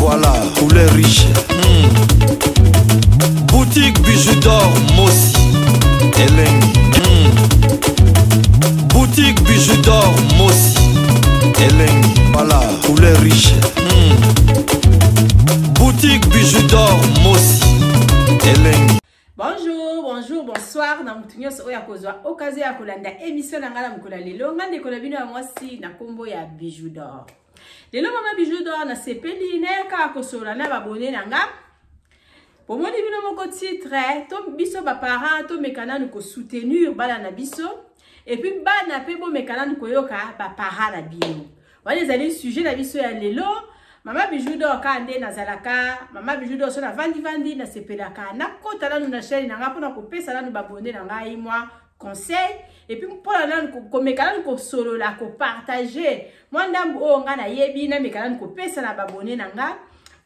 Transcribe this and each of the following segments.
Voilà, couleur riche. Boutique Bijou d'or Mossi. Elengi. Boutique Bijou d'or Mossi. Elengi. Voilà, couleur riche. Boutique Bijou d'or Mossi. Elengi. Bonjour, bonjour, bonsoir na mutu nyonso oyo akozwa occasion ya kolanda émission na ngai na mokolo ya lelo. Ngai ndeko na bino ya mwasi na nkombo ya Bijou d'or. Lelo mama Bijou d'or nasepeli nayaka kosolola na babone na nga. Bomoni bino moko titre to biso ba parents tomeka nanu kosoutenir bana na biso et puis bana mpe bomeka nanu koyoka ba parents na bino. Wana ezali sujet na biso ya lelo. Mama Bijou d'or kaka nde nazalaka. Mama Bijou d'or so navandi-vandi nasepelaka nakota nanu na chaîne na ngai mpona kopesa nanu babone na ngai mwa conseil et puis mpona nanu komeka nanu kosolola kopartage mwa ndambu oyo ngai nayebi, nameka nanu kopesa na babone na ngai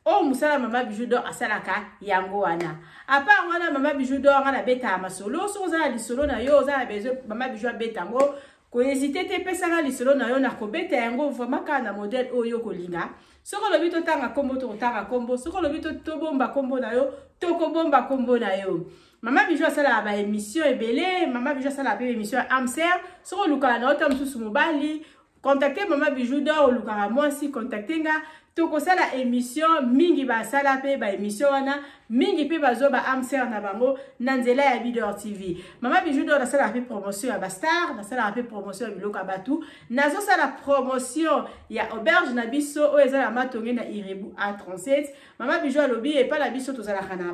oyo mosala mama Bijou d'or asalaka yango wana. À part wana, mama Bijou d'or ngai nabetaka masolo. Soki oza na lisolo na yo, oza na besoin mama Bijou abeta yango, kohésite te, epesaka lisolo na yo na kobeta yango vraiment kaka na modèle oyo kolinga. Soki olobi totanga nkombo, tokotanga nkombo. Soki olobi tobomba nkombo na yo, tokobomba nkombo na yo. Mama Bijou asalaka baémission ebele. Mama Bijou asalaka mpe émission ya âme sœur. Soki olukaka na yo ta mosusu mobali, contacte mama Bijou d'or. Olukaka mwasi, contacte nga, tokosala émission. Mingi basala mpe baémission wana, mingi mpe bazwa ba âme sœur na bango na nzela ya Bidor TV. Mama Bijou d'or nasalaka mpe promotion ya bastar, nasalaka mpe promotion ya biloko ya bato. Nazosala promotion ya auberge na biso oyo eza na Matonge na Irebu A37. Mama Bijou alobi epai na biso tozalaka na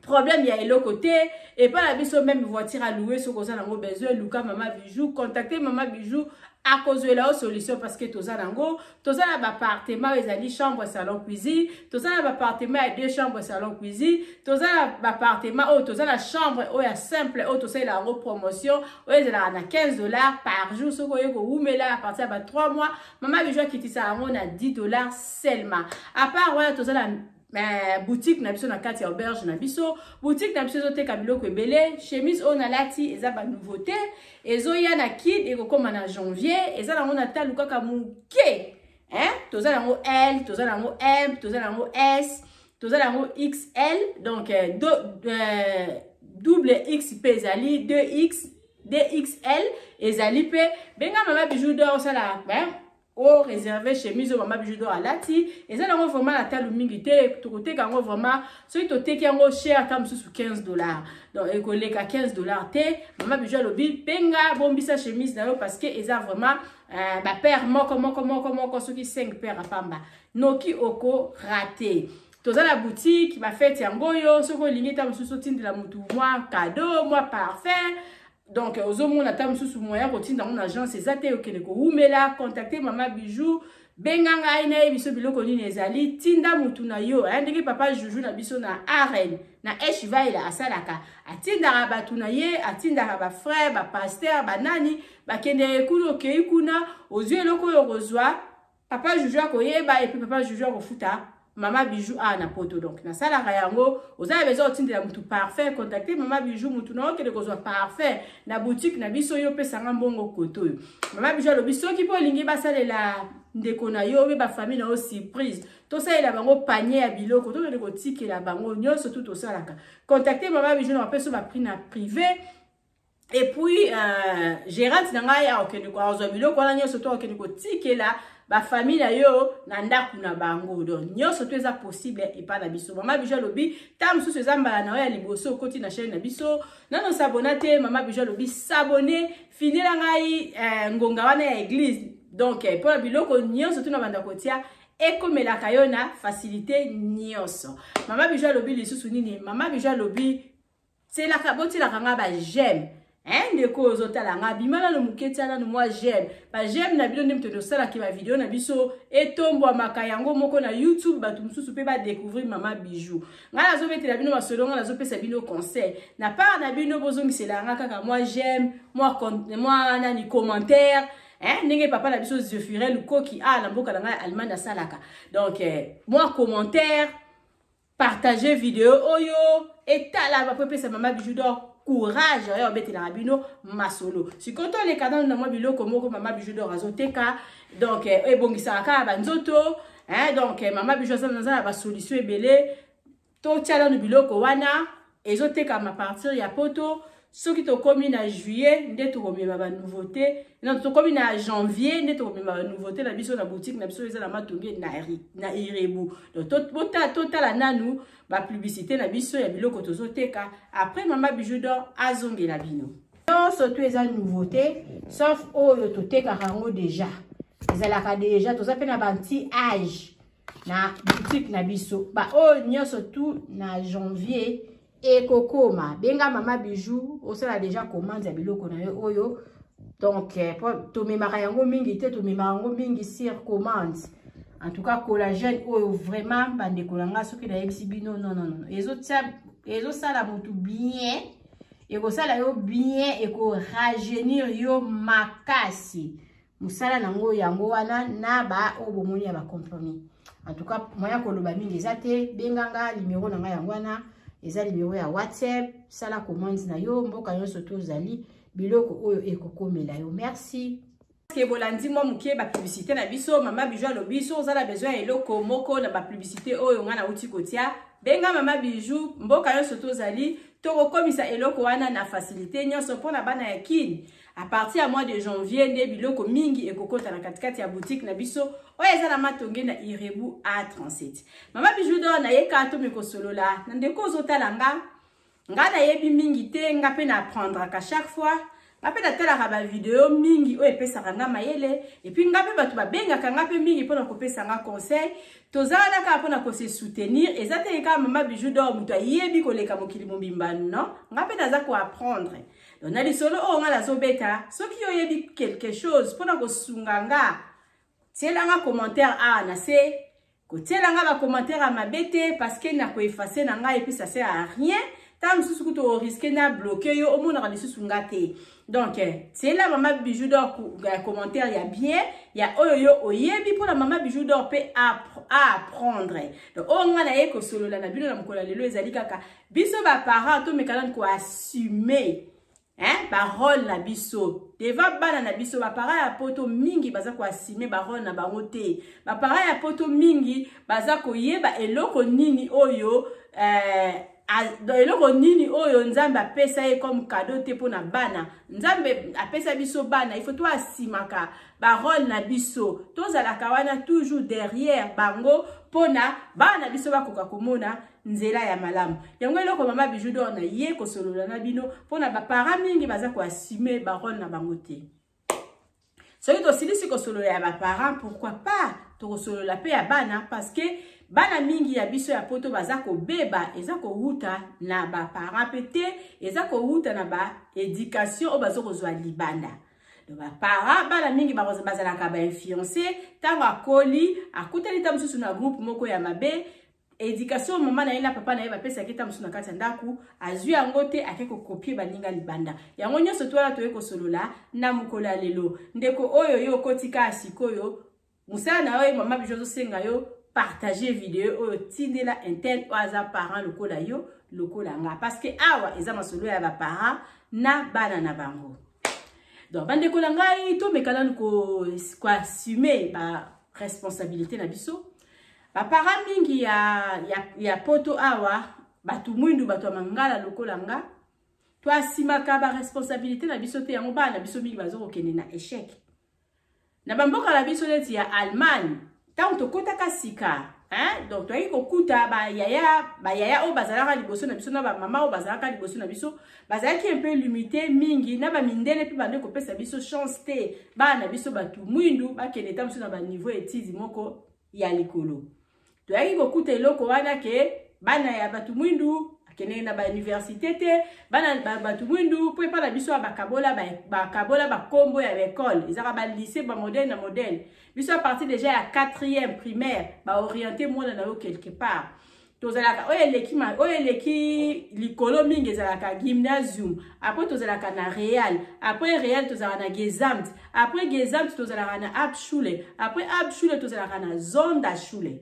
problème ya eloko te epai na biso, même voiture à louer. Soki oza nango besoin, luka mama Bijou, contacte mama Bijou, akozwela yo solution, parce que toza nango. Toza na baappartement oyo ezali chambre, salon, cuisine. Toza na baappartement ya deux chambres, salon, cuisine. Toza na baappartement oyo toza na chambre oyo ya simple oyo tosalela yango promotion oyo ezalaka na 15 $ par jour. Soki oye kowumela à partir ya ba 3 mois, mama Bijou akitisa yango na 10 $ seulement. À part wana, toza na boutique na biso na kati ya auberge na biso. Boutique na biso ezoteka biloko ebele. Chemise oyo nalati eza banouveauté, ezoya na kid, ekokóma na janvier. Eza nango na talu kaka moke, hein? Toza nango L, toza nango M, toza nango S, toza nango XL, donc double X mpe ezali, 2X, DXL ezali mpe. Benga mama Bijou d'or, osala o réserve chemise oyo mama Bijou d'or alati. Eza nango vraiment na talo mingi te. Tokoteka yango vraiment, soki toteki yango cher ata mosusu 15 $, donc ekoleka 15 $ te. Mama Bijou alobi benga, bombisa chemise na yo, parce que eza vraiment bapaire moko moko moko moko, soki 5 paire apamba, noki oko rate. Toza na boutique, bafete yango oyo. Soki olingi ta mosusu otindela motu mwa cadeau, mwa parfum, donc ozomona ata mosusu moyen kotinda yango na agence eza te, okende kowumela, contacte mama Bijou, benga ngai, nayebi biso biloko nini ezali, tinda mutu na yo. Ndenge papa Juju na biso na Aren na Eschweiler asalaka, atindaka bato na ye, atindaka bafrère, bapasteur, banani bakendeke kuna. Okei kuna, ozwi eloko oyo okozwa, papa Juju akoyeba, et puis papa Juju akofuta mama Bijou awa na Poto. Donc nasalaka yango. Oza na besoin otindela mutu parfum, contacte mama Bijou, mutu na okende kozwa parfum na boutique na biso, yo opesanga mbongo koto oyo. Mama Bijou alobi soki mpo olingi basalela ndeko na yo obe bafamille na yo surprise, tosalela bango panier ya biloko, tokende kotikela bango nyonso tu tosalaka, contacte mama Bijou na bapesa baprix na privé. Et puis gérante na ngai akokende kozwa biloko wana nyonso to akokende kotikela bafamille na yo na ndako na bango. Donc nyonso to eza possible epai na biso. Mama Bijou alobi ta mosusu eza mbala na yo ya liboso okoti na chaîne na biso, nano s'abonner te, mama Bijou alobi s'abonner, finela ngai ngonga wana ya église. Donc mpona biloko nyonso tuna banda kotia ekomelaka yo na facilité nyonso. Mama Bijou alobi lisusu nini? Mama Bijou alobi tielaka, botielaka nga baj'aime, hein. Ndeko oyo ozotala nga, bima nano moke, tia nano mwa j'aime. Baj'aime na bino nde moto tosalaki bavideo na biso etombwamaka yango moko na YouTube, bato mosusu mpe badécouvrir mama Bijou. Ngai nazobetela bino masolo, ngai nazopesa bino conseil. Na part na bino, bozongisela nga kaka mwa j'aime, mwa nani, commentaire, hein, ndenge papa na biso Zephyrin Lukoki a na mboka na ngai Allemagne asalaka. Donc mwa commentaire, partage video oyo etala bapo epesa mama Bijou d'or courage oyo obetelaka bino masolo. Sikoyo toleka nano na mwa biloko moko mama Bijou d'or azoteka. Donc ebongisaka kaka banzoto. Hein, donc eh, mama Bijou aza na basolution ebele. Totia nanu biloko wana ezotekama partir ya poto. Soki tokomi na juillet nde tokomema ba nouveauté, non, tokomi na janvier nde tokomema ba nouveauté na biso na boutique na biso eza na Matonge na Irebu. Donc totala nanu ba publicité na biso ya biloko tozoteka, après mama Bijou d'Or azongela bino. Nyonso to eza nouveauté, sauf oyo totekaka yango déjà, ezalaka déjà. Toza mpe na ba anti âge na boutique na biso. Ba oyo nyonso tout na janvier ekokoma. Benga mama Bijou, osala déjà commande ya biloko na yo oyo. Donc tomemaka yango mingi te, tomemaka yango mingi sur commande. En tout cas collagène oyo vraiment, bandeko na nga, soki nayebisi bino, non, non, non, ezosala motu bien, ekosala yo bien, ekorajeunir yo makasi. Mosala nango yango wana na ba oyo bomoni ya bacompromis. En tout cas moya koloba mingi eza te. Benganga, numero na ngai yango wana, eza numero ya WhatsApp. Sala commande na yo, mboka nyonso tozali, biloko oyo ekokomela yo. Merci ke bolandi mwa moke bapublicité na biso. Mama Bijou alobi so oza na besoin ya eloko moko na bapublicité oyo ngai nauti kotia, benga mama Bijou, mboka nyonso tozali, tokokomisa eloko wana na facilité nyonso. Mpona bana ya Kine, à partir ya mois de janvier nde biloko mingi ekokota na katikati ya boutique na biso oyo eza na Matonge na Irebu A37. Mama Bijou d'Or nayeka tomi kosolola na ndeko ozotala nga. Nga nayebi mingi te, nga mpe na apprendraka chaque fois, nga mpe natalaka bavideo mingi oyo epesaka nga mayele, et puis nga mpe bato babengaka nga mpe mingi mpona kopesa nga conseil. Toza wana kaka mpona kose soutenir. Eza te kaka mama Bijou d'Or moto ayebi koleka mokili mobimba, non, nga mpe naza koapprendre. Donc na lisolo oyo nga nazobeta, soki oyebi quelque chose mpona kosunga nga, tielanga commentaire awa na se. Kotielanga bacommentaire ya mabe te, parce que na koeffacer na ngai, et puis ça sert à rien. Ntango mosusu kutu orisquer na bloquer yo, omonaka lisusu nga te. Donc tiela mama Bijou d'Or commentaire ya bien, ya oyo yo oyebi, mpona mama Bijou d'Or mpe aapprendre. Donc oyo nga naye kosolola na bino na mokolo ya lelo ezali kaka biso baparent tomeka nani koassumer, hein, barole na biso devant bana na biso. Baparent ya poto mingi baza koassumer barole na bango te. Baparent ya poto mingi baza koyeba eloko nini oyo eloko nini oyo Nzambe apesa ye comme cadeau te mpona bana. Nzambe apesa biso bana, il faut toassumaka barole na biso, tozalaka wana toujours derrière bango mpona bana na biso bakoka komona nzela ya malamu. Yango eloko mama Bijou d'Or na ye kosolola na bino, mpona baparent mingi baza koassumer barole na bango te. Soki tosilisi kosolola ya baparent, pourquoi pas tokosolola mpe ya bana? Parce que bana mingi ya biso ya poto baza kobeba, eza kowuta na baparent mpe te, eza kowuta na baéducation oyo baza kozwa libanda. Donc baparent, bana mingi bazalaka bainfluence. Ntango akoli, akutani ta mosusu na groupe moko ya mabe, éducation mama na ye na papa na ye bapesaki ta mosusu na kati ya ndako, azwi yango te, ake kocopier baninga libanda. Yango nyonso to wana toye kosolola na mokolo ya lelo. Ndeko oyo yo okotika ya sikoyo, mosala na yo, mama Bijou azosenga yo partage video oyo, tindela un tel oyo aza parent lokola yo, lokola nga, parce que awa eza masolo ya baparent na bana na bango. Donc bandeko na ngai, tomeka nanu koassumer baresponsabilité na biso. Baparent mingi ya poto awa, bato mwindu, bato ya mangala lokola nga, toassumaka baresponsabilité na biso te. Yango bana na biso mingi baza kokende na échec. Na bamboka na biso neti ya Allemagne, ntango tokɔtaka sika, hein? Donc toyaki kokuta bayaya oyo bazalaka liboso na biso na bamama oyo bazalaka liboso na biso bazalaki un peu limité mingi na bamindele, mpe bande kopesa biso chance te, bana na biso bato mwindu bakende ta mosusu na baniveau étude moko ya likolo. Toyaki kokuta eloko wana ke bana ya bato mwindu akendeki na bauniversité te, bana bato mwindu, mpo epa na biso ya bakabola bakombo ya baekole, ezaka balycée, bamodèle na modèle. Biso à partir déjà ya 4e primaire baoriente mwana na yo quelque part. Tozalaka oyo eleki likolo mingi ezalaka Gymnasium, après tozalaka na Real, après Real tozalaka na Gesamt, après Gesamt tozalaka na Hauptschule, après Hauptschule tozalaka na Sonderschule.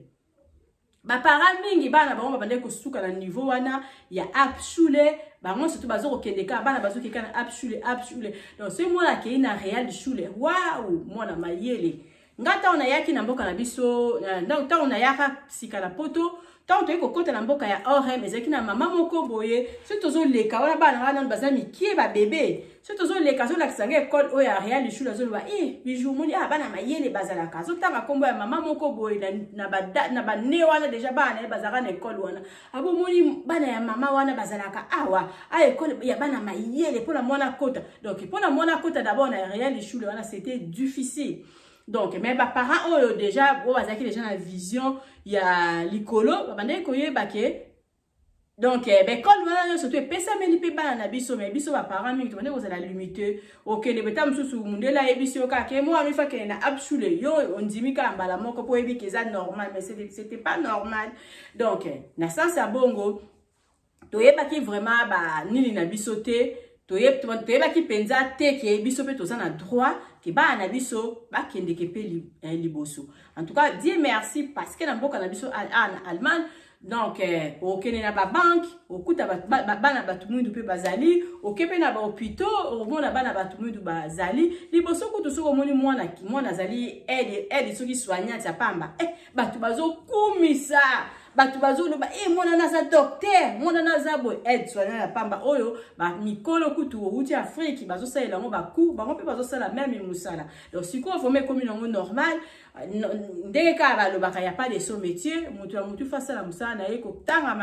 Baparent mingi, bana bango babandaki kosuka na niveau wana ya Hauptschule. Bango surtout baza kokende kaka, bana bazokeka na Hauptschule, Hauptschule. Donc soki mwana akei na Realschule, waouh, mwana mayele. Nga ntango nayaki na mboka na biso, ntango nayaka sika na poto, ntango toyei kokɔta na mboka ya Orem, ezalaki na mama moko boye. Soki tozoleka wana, bana wana nano baza mikie, babebe. Soki tozoleka, azolakisa nga ekole oyo ya Realschule. Azoloba: "E Bijou, omoni ah, bana mayele bazalaka." Azotanga nkombo ya mama moko boye na bane wana. Déjà bana na ye bazalaka na ekole wana. Abo omoni bana ya mama wana bazalaka awa, a ekole ya bana mayele. Mpona mwana kota, donc mpona mwana kota d'abord na Realschule wana, c'était difficile. Donc, mais baparent oyo déjà, oyo bazalaki déjà na vision ya likolo, babandaki koyeba ke donc baekole wana nyonso to epesameli mpe bana na biso. Mais biso baparent mingi tobandaki kozala limité. Okende beta mosusu, mundele ayebisi yo kaka ke mwana il faut akende na Hauptschule, yo ondimi kaka mbala moko mpo oyebi ke eza normal. Mais c'était pas normal. Donc na sens ya bongo, toyebaki vraiment banini na biso te. Toyebaki mpenza te ke biso mpe toza na droit ke bana na biso bakendeke mpe liboso. En tout cas, Dieu merci, parce que na mboka na biso na Allemagne, donc okende na babanke, okuta bana bato mwindu mpe bazali. Oke mpe na bahôpitaux, okomona bana bato mwindu bazali. Liboso kutu, soki omoni mwana, mwana azali aide soki soignante ya pamba, bato bazokumisa, bato bazoloba: "E, mwana na aza docteur, mwana na aza boye." Aide soignante ya pamba oyo, bamikolo kutu outi Afrique bazosalela yango bacours, bango mpe bazosala même mosala. Donc sikoyo vraiment ekomi nango normal. Ndenge kaka balobaka, ya pas de sot métier. Moto ya motu fasala mosala na ye. Kotanga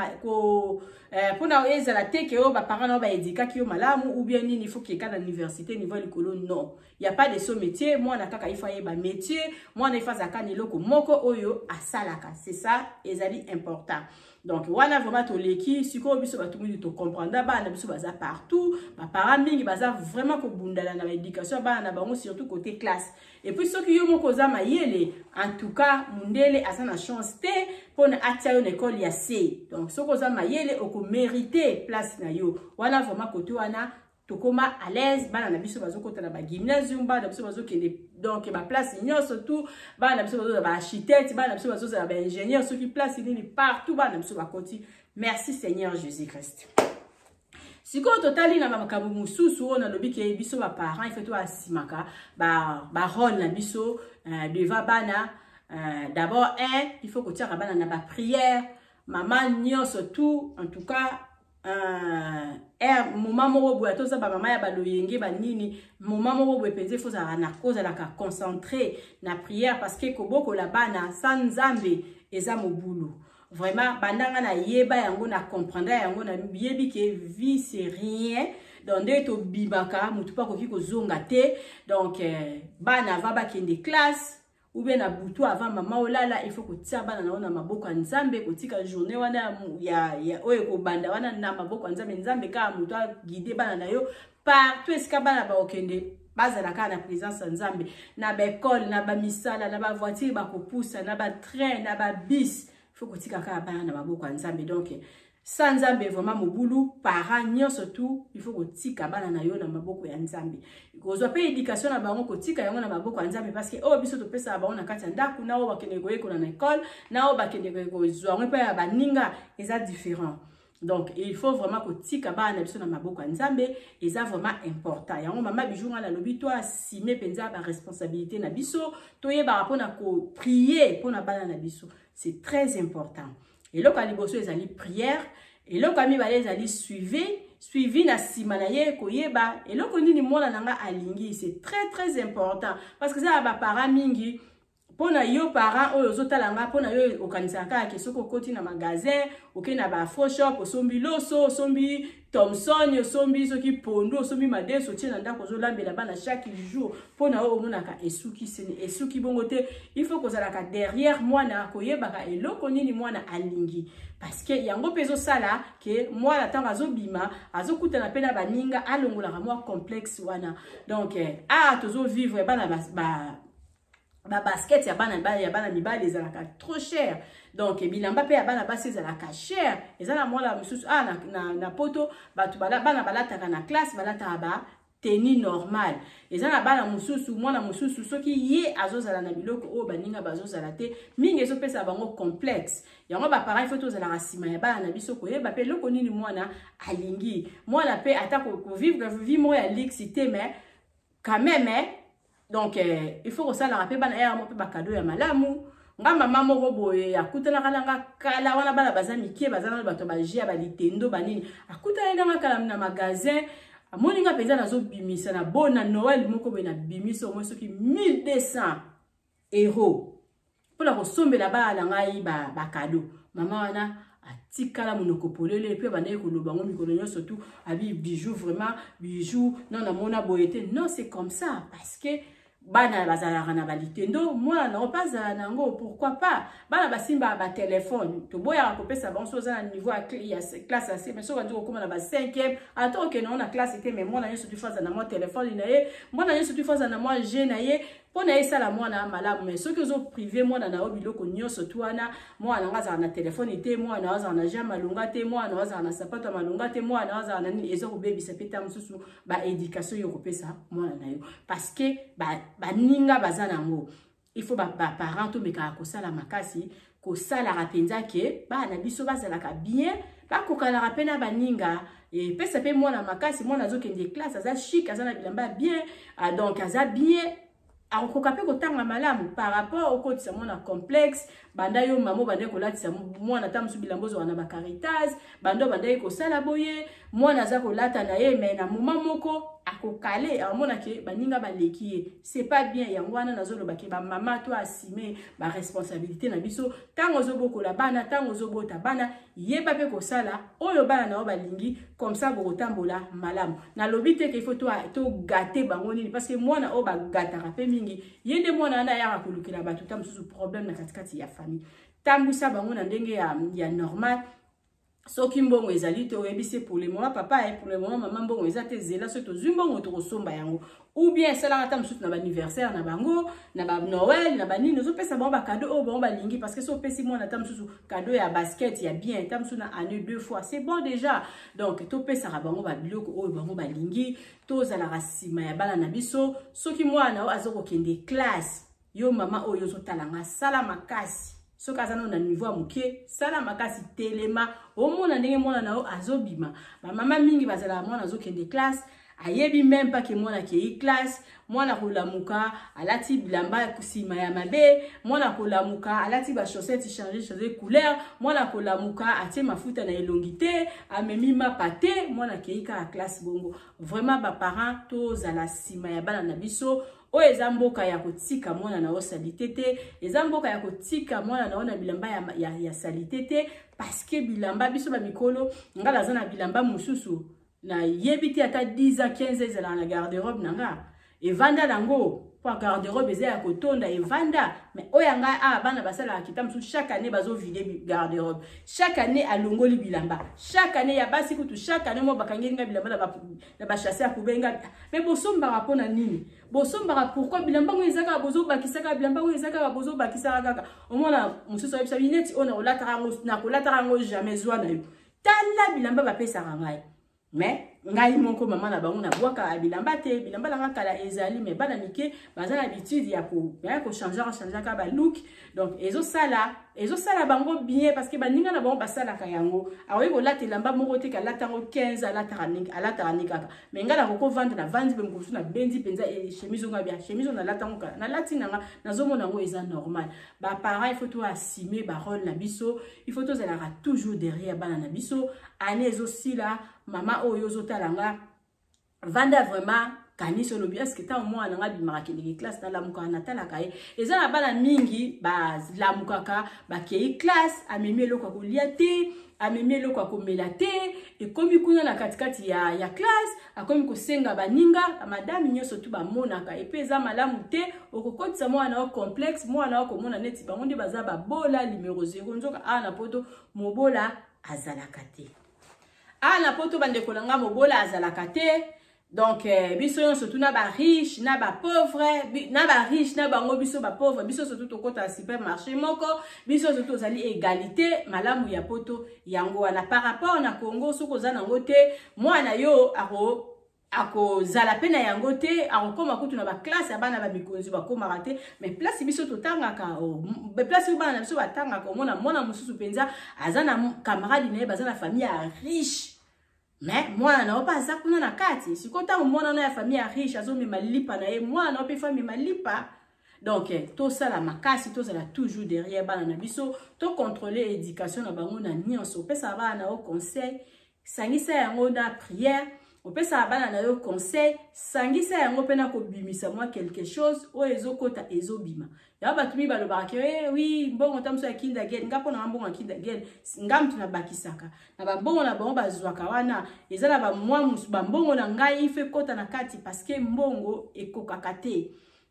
mpona ezala te ke oyo baparent na oyo baéduquaki yo malamu ou bien nini, faut keka na université niveau likolo. Non, ya pas de sot métier. Mwana kaka il faut ayeba métier, mwana il faut azalaka na eloko moko oyo asalaka. C'est ça, ezali important. Donc wana vraiment toleki. Sikoyo biso bato mingi tocomprendre, bana na biso baza partout. Baparent mingi baza vraiment kobundala na baéducation ya bana na bango, surtout côté classe. Et puis soki yo moko oza mayele, en tout cas mundele aza na chance te mpona atia yo na ekole ya c. Donc soki oza mayele, okomérite place na yo wana. Vraiment côté wana tokóma à l'aise. Bana na biso bazokota na bagymnasium, bana na biso bazokende donc baplace nyonso tout. Bana na biso bazozala baarchitecte, bana na biso bazozala baingénieur, soki place nini, partout bana na biso bakoti. Merci Seigneur Jésus Christ. Sikoyo totali na makambo mosusu oyo nalobi ke biso baparent il faut toasimaka barole na biso devant bana. D'abord, un, il faut kotiaka bana na baprière. Mama nyonso tout, en tout cas moment moko boye, toza bamama ya baloyenge banini, moment moko boye mpenza il faut ozalaka concentré na prière, parce que kobokola bana sa Nzambe eza mobulu. Vraiment, bandanga nayeba yango, na comprendre yango, nayebi ke vie, c'est rien. Donc ndenge tobimaka, motu mpo akoki kozonga te. Donc bana avant bakende classe ou bien na butu avant mama olala, il faut kotia bana na yo na maboko ya Nzambe, kotika journée wana ya oyo ekobanda wana na maboko ya Nzambe. Nzambe kaka moto aguide bana na yo partout esika bana bakokende, bazala kaka na présence ya Nzambe, na baekole, na bamisala, na bavoiture bakopusa, na batrain, na babus. Faut kotika kaka bana na maboko ya Nzambe. Donc sa Nzambe, vraiment mobulu. Parent nyonso tout, il faut kotika bana na yo na maboko ya Nzambe, kozwa mpe éducation na bango, kotika yango na maboko ya Nzambe, parce que oyo biso topesaka bango na kati ya ndako na oyo bakende koyekola na ekole, na oyo bakende kozwa yango mpe ya baninga, eza différent. Donc il faut vraiment kotika bana na biso na maboko ya Nzambe, eza vraiment important. Yango mama Bijou, nga nalobi to asime mpenza baresponsabilité na biso, toyebaka mpona koprier mpona bana na biso, c'est très important. Eloko ya liboso ezali prière. Eloko ya mibale ezali suivi na nsima na ye, koyeba eloko nini mwana na nga alingi. C'est très très important, parce que eza na baparent mingi. Mpo na yo parent oyo ozotala nga, mpo na yo okanisaka kaka ke soki okoti na magasin, okei na baafro shop, osombi loso, osombi thomson, osombi soki pondu, osombi madeso, otie na ndako, ozolambela bana chaque jour, mpo na oyo omonaka esuki sene. Esuki bongo te. Il faut kozalaka derrière mwana, koyebaka eloko nini mwana alingi, parce que yango mpe ezosala ke mwana ntango azobima, azokutana mpe na baninga, alongolaka mwa complexe wana. Donc tozovivre bana babasket ya bana mibali ezalaka trop cher. Donc bilamba mpe ya bana basi ezalaka cher. Eza na mwana mosusu na poto, bato bana balataka na classe, balataka ba tenue normale. Eza na bana mosusu, mwana mosusu soki ye azozala na biloko oyo baninga bazozala te, mingi ezopesa bango complexe. Yango baparent, il faut tozalaka nsima ya bana na biso, koyeba mpe eloko nini mwana alingi. Mwana mpe ata kovivre vie moko ya luxe te, mais quand même. Donc il faut kosalaka mpe bana yaka mpe bacadeau ya malamu. Nga mama moko boye akutanaka na nga kala wana, bana baza mike, baza nano bato baje ya balitendo banini. Akutani na nga kala na magasin, amoni nga mpenza nazobimisa na bona Noël moko boye, nabimisa omoi soki 1200 € mpona kosombela bana na ngai bacadeau. Mama wana atikala monoko polele, mpe abandaki koloba yango mikolo nyonso tu abi: "Bijou, vraiment Bijou, non, namona boye te." Non, c'est comme ça, parce que bana bazalaka na balitendo. Mwana nango mpe azala nango, pourquoi pas? Bana basimbaka batelefone, toboyaka kopesa bango. So oza na niveau ya classe ase, mais soki andi kokóma na ba 5e, ata okende ngo na classe te, mais mwana nyonso tu aza na mwa telefone na ye, mwana nyonso tu aza na mwa jeu na ye, mpo na ye esala mwana malamu. Mais soki ozopriver mwana na yo biloko nyonso tu wana, mwana nanga azala na telefone te, mwana na yo azala na jeu malonga te, mwana na yo azala na sapato ya malonga te, mwana na yo azala na nini, eza kobebisa mpe ta mosusu baéducation oyo okopesa mwana na yo, parce que baninga baza nango. Il faut baparent tomekaka kosala makasi, kosalaka mpenza ke bana na biso bazalaka bien, bakokanaka mpe na baninga. Epesa mpe mwana makasi. Mwana azokende classe, aza chic, aza na bilamba bien, donc aza bien, akokoka mpe kotanga malamu par rapport okotisa mwana complexe. Banda yo mama obandaki kolatisa mwana ta mosusu bilamba ozwaka na bacaritas, banda obandaki kosala boye, mwana aza kolata na ye, mais na moment moko akokale, amona ke baninga baleki ye, c'est pas bien. Yango wana nazoloba ke bamama to assume baresponsabilité na biso. Ntango ozobokola bana, ntango ozobota bana, yeba mpe kosala oyo bana na yo balingi, comme ça bokotambola malamu. Nalobi te ke il faut togâter bango nini, parce que mwana oyo bagâtaka mpe mingi, ye nde mwana wana ayaka kolukela bato ta mosusu problème na katikati ya famille. Tambwisa bango na ndenge ya normal. Soki mbongo ezali te, oyebisi: "Pour le moment papa, pour le moment mama, mbongo eza te, zela, soki tozwi mbongo tokosomba yango." Ou bien esalaka ata mosusu na baanniversaire na bango, na banoël, na banini, ozopesa bango bacadeau oyo bango balingi, parce que so opesi mwana ata mosusu cadeau ya basket ya bien, ata mosusu na année deux fois, c'est bon déjà. Donc topesaka bango babiloko oyo bango balingi, tozalaka nsima ya bana na biso. Soki mwana oyo aza kokende classe, yo mama oyo ozotala nga, sala makasi. Soki aza nano na niveau ya moke, sala makasi, telema, omona ndenge mwana na yo azobima. Bamama mingi bazalaka, mwana azokende classe, ayebi même pas ke mwana akei classe. Mwana kolamuka alati bilamba nsima ya mabe, mwana kolamuka alati bachaussette change change couleur, mwana kolamuka atie mafuta na elongi te, amemi mapa te, mwana akei kaka classe bongo. Vraiment, baparent tozala nsima ya bana na biso. Oyo eza mboka ya kotika mwana na yo saleté te, eza mboka ya kotika mwana na yo na bilamba ya saleté te, parce que bilamba biso bamikolo, ngai naza na bilamba mosusu nayebi te, ata 10 ans, 15 ans, ezalaka na garde-robe na nga, evanda nango, mpo garde-robe eza ya kotonda, evanda. Mais oyo ya ngai awa, bana basalaka kita mosusu, chaque année bazovider garde-robe, chaque année alongoli bilamba, chaque année ya basi kutu, chaque année mo bakangeli nga bilamba na basachets ya kobenga. Mais bosombaka mpona nini? Bosombaka pourquoi? Bilamba ngo eza kaka, bozobakisaka bilamba ngo, eza kaka, bozobakisaka kaka. Omona mosusu ayebisa neti oyo nakolataka yango jamais, zwa na yo. Tala bilamba bapesaka ngai, mais ngai moko mama na bango nabwaka bilamba te. Bilamba nanga kala ezali, mais bana mike baza na habitude ya kochangeaka changeaka balook, donc ezosala bango bien, parce que baninga na bango basalaka yango. Akoki kolata elamba moko te, kalata yango 15, alataka ni kaka. Mais ngai nakoki kovanda, navandi mpe mokosusu nabendi mpenza chemise onga bia, chemise oyo nalata yango kala, nalati nanga, nazomona yango eza normal. Baparent, il faut toassume barôle na biso, il faut tozalaka toujours derrière bana na biso. Année ezosila, mama oyo ozotala nga, vanda vraiment, kanisi, olobi: "Eske ntango mwana nanga abimaka, akendeke classe, nalamukaka, natalaka ye?" Eza na bana mingi balamukaka, bakei classe, amemi eloko ya kolia te, amemi eloko ya komela te, ekomi kuna na katikati ya classe, akomi kosenga baninga, bamadame nyonso tu bamonaka. Epe eza malamu te, okokotisa mwana yo complexe, mwana yo komona neti bango nde baza babola numero 0. Nzoka awa na Poto mobola azalaka te. Awa na Poto, bandeko na nga, mobola azalaka te. Donc biso nyonso tu, na bariche na bapauvre, na bariche na bango, biso bapauvre, biso surtout tokɔta na supermarché moko, biso nyonso tozali égalité. Malamu ya Poto yango wana par rapport na Congo. Soki oza nango te, mwana yo akozala mpe na yango te, akokóma kutu na baclasse ya bana bamikonzi bakómaka te. Mais place biso totangaka, place oyo bana na biso batangaka, omona mwana mosusu mpenza aza na camarade na ye, baza na famille ya riche. Mais mwana na yo mpe aza kuna na kati. Sikoyo ntango mwana na ya famille ya riche azomema lipa na ye, mwana na yo mpe fa amema lipa. Donc tosala makasi, tozala toujours derrière bana na biso, tocontrôle éducation na bango na nyonso. Opesaka bana na yo conseil, sangisa yango na prière. Opesaka bana na yo conseil, sangisa yango mpe na kobimisa mwa quelque chose oyo ezokota ezobima. Ya bato mingi balobaka ke eh, oui, mbongo ta mosu ya Kindergeld. Nga mpo na nga, mbongo ya Kindergeld, nga mutu nabakisaka na bambongo na bango bazwaka wana, eza na bamwa bambongo na ngai ife ekota na kati, parce que mbongo ekokaka te,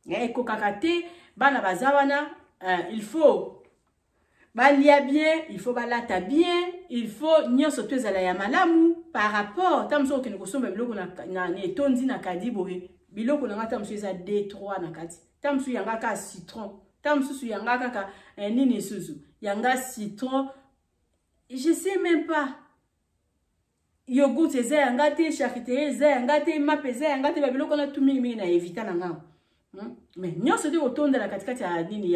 ekokaka te. Bana baza wana, il faut balia bien, il faut balata bien, il faut nyonso to ezala ya malamu. Par rapport ta mosu okende kosomba biloko na etondi na kadi boye, biloko na nga ta mosu eza 2 3 na kati, ta mosusu yanga kaka citron, ta mosusu yanga kaka nini lisusu, yanga citron, je sais même pas, yogourt eza yanga te, charcuterie eza yanga te, mape eza yanga te. Babiloko wana tu mingimingi na evita na ngango, Mais nyonso te kotondela katikati ya nini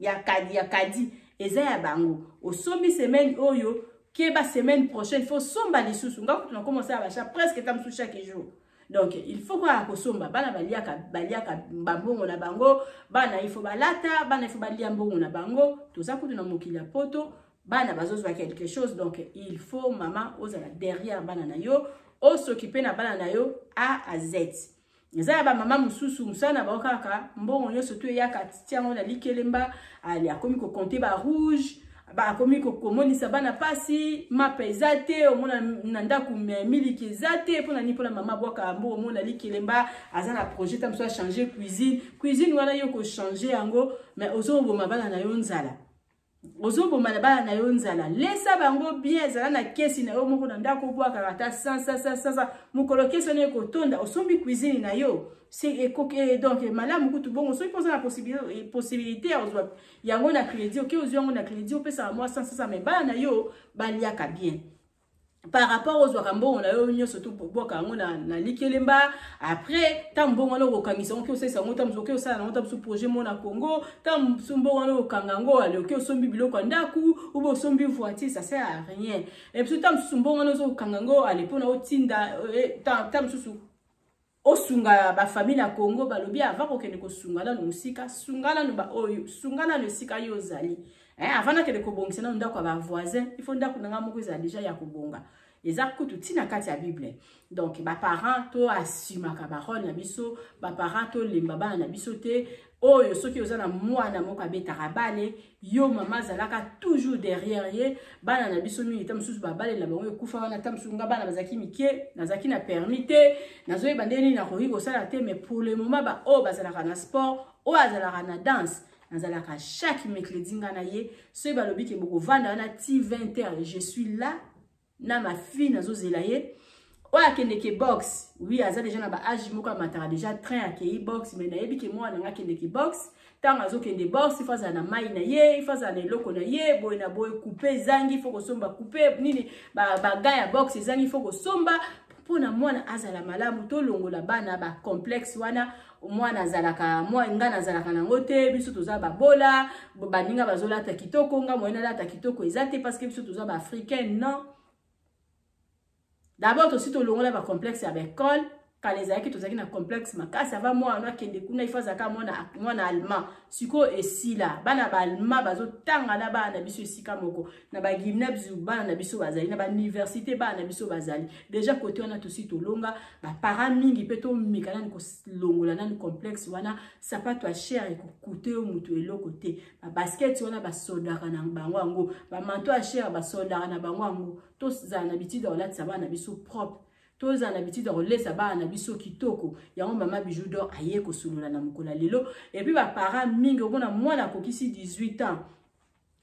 ya kadi eza ya bango. Osombi semaine oyo, keba, semaine prochaine faut somba lisusu. Nga kutu nakoma osala ba achats presque ta mosusu chaque jour. Donc il faut kaka kosomba. Bana baliaka bambongo na bango. Bana il faut balata, bana il faut balia mbongo na bango. Toza kutu na mokili ya Poto, bana bazozwa quelque chose. Donc il faut, mama, ozala derrière bana na yo, osoki na bana na yo A à Z. Eza ya bamama mosusu, mosala na bango kaka mbongo nyonso to eyaka, tiango na likelemba. Ale, akomi kocompter barouge, akomi komonisa bana mpasi. Mapa eza te, omona na ndako miliki eza te. Mpona nini? Mpona mama abwaka mbongo omona likelemba. Aza na projet ta mosusu achanger cuisine. Cuisine wana, yo kochanger yango, mais ozoboma bana na yo nzala, ozoboma na bana na yo nzala. Lesa bango bien. Ezala na kesi na yo moko na ndako, obwakaka ata 100 mokolo, kesi wana ekotonda, osombi cuisine na yo. Donc malamu kutu bongo. Soki mpoza na possibilité ya kozwa yango na crédit, oke ozwi yango na crédit, opesaka mwa 100, mais bana na yo baliaka bien, par rapport ozwaka mbongo na yo nyonso to bwaka yango na likelemba. Après, ntango mbongo wana okokangisa yango, oke osalisa yango, ntango mosusu oke osala nango, ntango mosusu projet mo na Congo, ntango mosusu mbongo wana okokanga yango, ale oke osombi biloko ya ndako ube osombi voiture, ça sert à rien. Et puis ntango mosusu mbongo wana ozokokanga yango, ale mpona otinda, ntango mosusu osunga bafamille na Congo. Balobi avant kokende kosunga nano mosika, sunga nano baoyo, sunga nano esika yo ozali. Avant nakende kobongisa nano ndako ya bavoisin, il faut ndako na nga moko ezala déjà ya kobonga. Eza kutu ntina kati ya Bible. Donc baparent, toassumaka barole na biso. Baparent, tolemba bana na biso te. Oyo soki oza na mwana moko abetaka bale, yo mama azalaka toujours derrière ye. Bana na biso mingi, ta mosusu babalela bango ekufa wana. Ta mosusu nga bana bazalaki mike, nazalaki na permis te, nazoyeba ndenge nini nakoki kosala te. Mais pour le moment, baoyo bazalaka na sport, oyo azalaka na danse, nazalaka chaque mercredi nga na ye. Soki balobi ke bokovanda wana ti 20 heures, je suis là na ma fille, nazozela ye. Oyo akendeke boxe, oui, aza déjà na baage moko, amataka déjà train, akei boxe. Mais nayebi ke mwana nanga akendeke boxe, ntango azokende boxe, ifo azala na mai na ye, ifo azala na eloko na ye boye na boye. Coupe ezangi, ifo kosomba coupe nini, baga ya boxe ezangi, ifo kosomba mpona mwana azala malamu. Tolongola bana bacomplexe wana. Mwana azalaka mwa, nga nazalaka nango te, biso toza babola, baninga bazolata kitoko, nga moye nalata kitoko eza te, parce que biso toza baafricain. Non, d'abord tosi tolongola bacomplexe ya baekole. Kala ezalaki, tozalaki na complexe makasi. Ava mwana akende kuna, ifo azalaka mwana allemand. Sikoyo esila. Bana baallemand bazotanga na bana na biso esika moko na bagymnase. Bana na biso bazali na bauniversité, bana na biso bazali déjà côté wana. Tosi tolonga. Baparent mingi mpe, tomika nani kolongola nani complexe wana. Sapato ya cher ekokute yo motu eloko te. Babasket wana basodaka na bango yango, bamanteau ya cher basodaka na bango yango. Tozala na bitide ya kolatisa bana na biso propre, tozala na bitide ya kolesa bana na biso kitoko. Yango mama Bijou d'Or aye kosolola na mokolo ya lelo. Et puis baparent mingi, omona mwana akokisi 18 ans,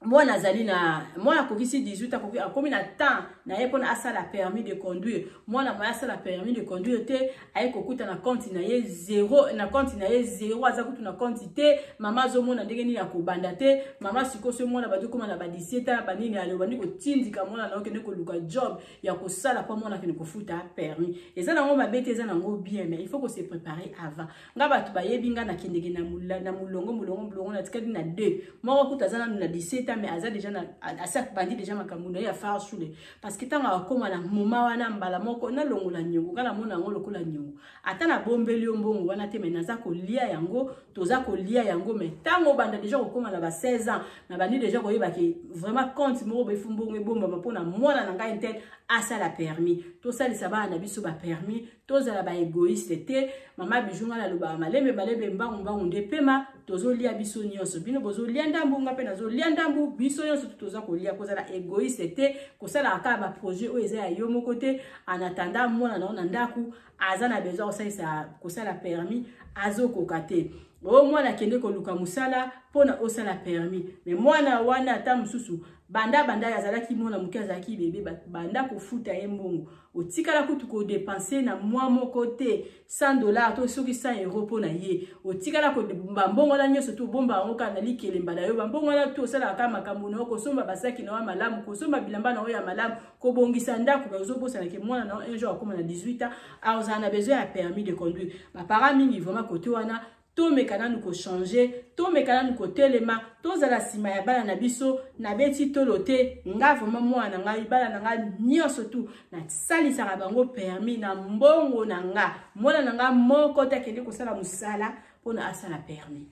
mwana azali na mwana akokisi 18, akomi na temps na ye mpona asala permis de conduire. Mwana moye asala permis de conduire te, aye kokuta na compte na ye zéro, na compte na ye zéro, aza kutu na compte te. Mama azomona ndenge nini akobanda te. Mama sikoyo, so mwana bandi okóma na ba 17 ans, banini, ale obandi kotindika mwana na okende koluka job ya kosala mpo mwana akende kofuta permis. Eza nango mabe te, eza nango bien, mais il faut ko se préparer avant. Nga bato bayebi nga, nakendeke na molongo, molongo, molongo, natikali na 2. Moko kuta aza nanu na 17. 17 ans, mais aza déjà na asi abandi déjà makambo na ye ya Fahrschule, parce que ntango akokóma na moma wana, mbala moko nalongola niongo. Nga namona yango lokola niongo. Ata nabombeli yo mbongo wana te, mais naza kolia yango, toza kolia yango. Mais ntango obanda déjà kokóma na ba 16 ans, nabandi déjà koyeba ke vraiment compte moko boyefu, mbongo ebombama mpona mwana na ngai un tel asala permis. Tosalisa bana na biso bapermis, tozala baégoïste te. Mama Bijou, ngai nalobaka malembe malembe, mbangu mbangu nde pema. Tozolia biso nyonso, bino bozolia ndambu, nga mpe nazolia ndambu, biso nyonso toza kolia. Kozala égoïste te, kosalaka kaka baprojet oyo eza ya yo moko te. En attendant, mwana na yo na ndako aza na besoin kosalisa kosala permis, azokoka te. Oyo mwana akende koluka mosala mpona osala permis, mais mwana wana ata mosusu banda banda azalaki mwana moke, azalaki bebe, banda kofuta ye mbongo, otikala kutu kodépenser na mwa moko te 100 $ to soki 100 euro mpo na ye. Otikala bambongo wana nyonso to obomba yango kaka na likelemba na yo. Bambongo wana to osalaka kaka makambo na yo, kosomba basaki na yo ya malamu, kosomba bilamba na yo ya malamu, kobongisa ndako. Ozobosanake mwana na yo un jour akóma na 18 ans, azala na besoin ya permis de conduire. Baparent mingi vraiment, kote wana tomeka nanu kochanger, tomeka nanu kotelema, tozala nsima ya bana na biso. Nabeti tolo te, nga vraiment mwana na ngai, bana na ngai nyonso tu nasalisaka bango permis na mbongo na nga. Mwana na ngai moko te akende kosala mosala mpona asala permis.